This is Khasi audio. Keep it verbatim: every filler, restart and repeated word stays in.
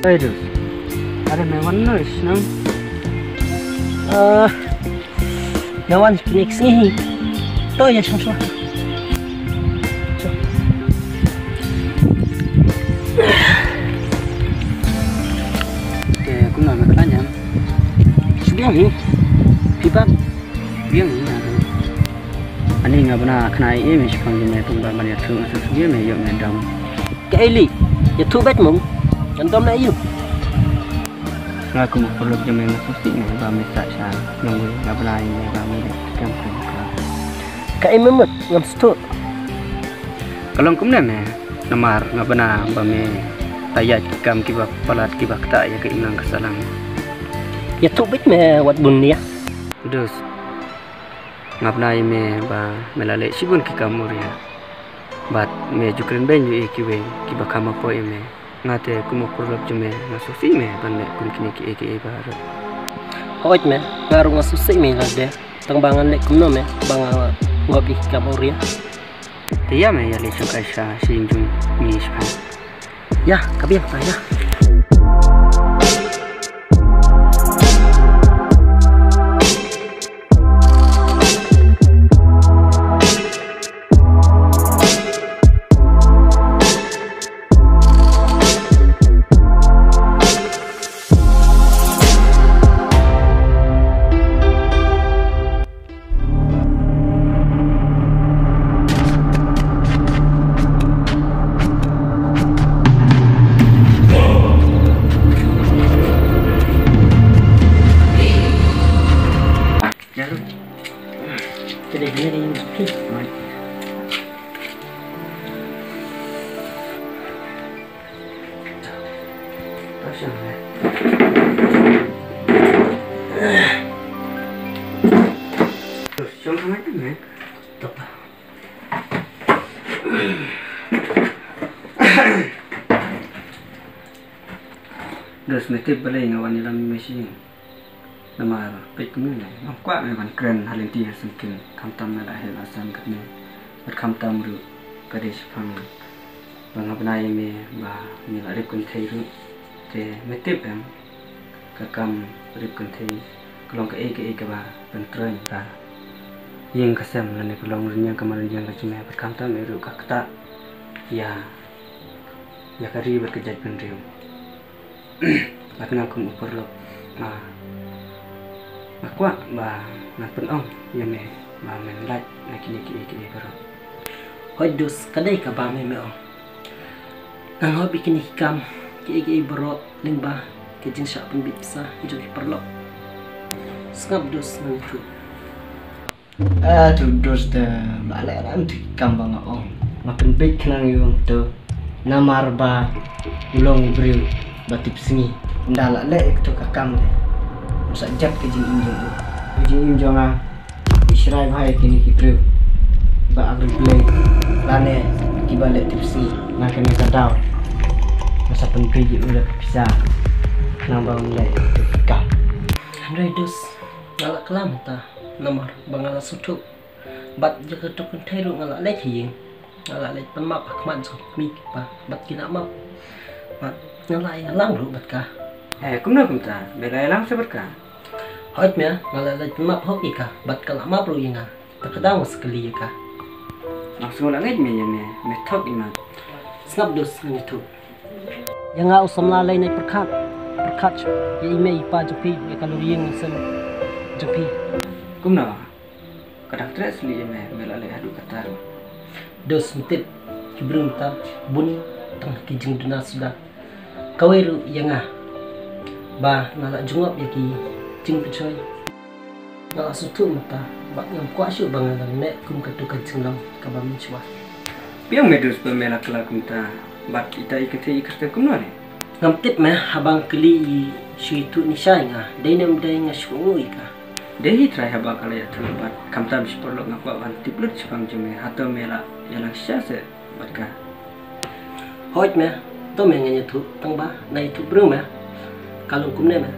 Hey dude, are me wan no is nang. Ah, na wan kine sngi. To ya shong shong. Te kumno me khlaiñ em? Shu biang hi. Phi pat? Biang hi na. Ani nga bna khna ïa me shipang jong me tang ba ban ïathuh nga sngewsih ïa me ïoh me dom. Kaei lei? Ïathuh beit mo. Ngan dom na ïa u. Nga kum u paralok jong me nga sngewsih me ba me sah sha nongwei, nga bna ïa me ba me leh kam kum ka. Kaei me mut ngam sngewthuh. Ka long kumne me, namar nga bna ba me ta ïaid ki kam kiba palat kiba ktah ïa ka imlang ka sahlang. Ïathuh beit me wat bun ïa. Dos. Nga bna ïa me ba me la leh shibun ki kam u ria. Bad me ju kren beiñ ïa kiwei kiba kham hapoh ïa me. Nga te kum u paralok jong me nga sngewsih me ban leh kum kine kiei kiei baroh. Hooid me, nga ruh nga sngewsih me lade. Tang ba ngan leh kumno me ba nga ngop ïa ki kam u ria. Te ïa me ïa leit shongkai sha sha ïing jong ngi shipang. Ïa, ka biang ta ïa. Dos, me tip balei nga wan ïalam ïa me sha ïing. Namar peit kumne, ngam kwah me ban kren ha lynti ha syngkien, khamtam me la heh la san katne. Bad khamtam ruh ka dei shaphang ba nga bna ïa me ba me la rep kynthei ruh. Te me tip em, ka kam rep kynthei ka long kaei kaei kaba pyntroiñ ka ïing ka sem lane ka long rynïeng ka man rynïeng ka jong me, bad khamtam eh ruh ka ktah ïa, ïa ka ri bad ka jaitbynriew. Bad nga kum u paralok nga, nga kwah ba ngan pynong ïa me ba men lait na kine kiei kiei baroh. Hooid dos, ka dei kaba me me ong. Ngan ngop ïa kine ki kam kiei kiei baroh lyngba ka jingshah pynbeit pisa jong ki paralok. Sngap dos, ngan ïathuh. Ah, to dos te la leh ram te ki kam ba nga ong. Nga pynbeit khnang ïa u to namar ba u long u briew ba tipsngi. Ynda la leh ïa to ka kam te, u sa jot ka jingim jong u. Ka jingim jong nga i shrai bha ïa kine ki briew ba ak riewblei lane kiba leh tipsngi. Na kane ka daw nga sa pynbeit ïa u da ka pisa khnang ba un leh ïa to ki kam. Hynrei dos, nga la klam mynta namar ba nga la sngewthuh. Bad ïa kato kynthei ruh nga la leit ha ïing, nga la leit pan map ha khmat jong ki kmie ki kpa bad ki la map. Bad nga la ïalang ruh bad ka. Eh, kumno kumta me la ïalang sa bad ka? Hooid me, nga la leit pan map hok ïa ka bad ka la map ruh ïa nga. Te ka daw nga sa kylli ïa ka. Nga sngew la ngeit me ïa me, me thok imat. Sngap dos, ngan ïathuh. Ïa nga u samla lei nai pyrkhat, pyrkhat ïa i mei i pa jong phi, ïa ka lorïing losem jong phi. Kumno? Ka dang treh sli ïa me, me la leh haduh katta ruh. Dos, me tip, ki briew mynta bun tang ki jingduna suda. Kawei ruh ïa nga ba nga la jngoh ïa ki jingpynshoi. Nga la sngewthuh mynta bad ngam kwah shuh ba ngan neh kum kato ka jinglong kaba mynshuwa. Biang me dos ba me la kylla kumta bad ita i kynthei i kyrteng kumno ne? Ngam tip me, haba nga kylli i shu ïathuh ne sha ïa nga, dei ne ym dei nga shu kohnguh ïa ka. Dei hi trai haba ka la ïathuh bad khamtam shi paralok nga kwah ban tip lut shaphang jong me, hato me la ïalang shisha seh bad ka? Hooid me, to me ngan ïathuh tang ba na ïathuh briew me. Ka long kumne me.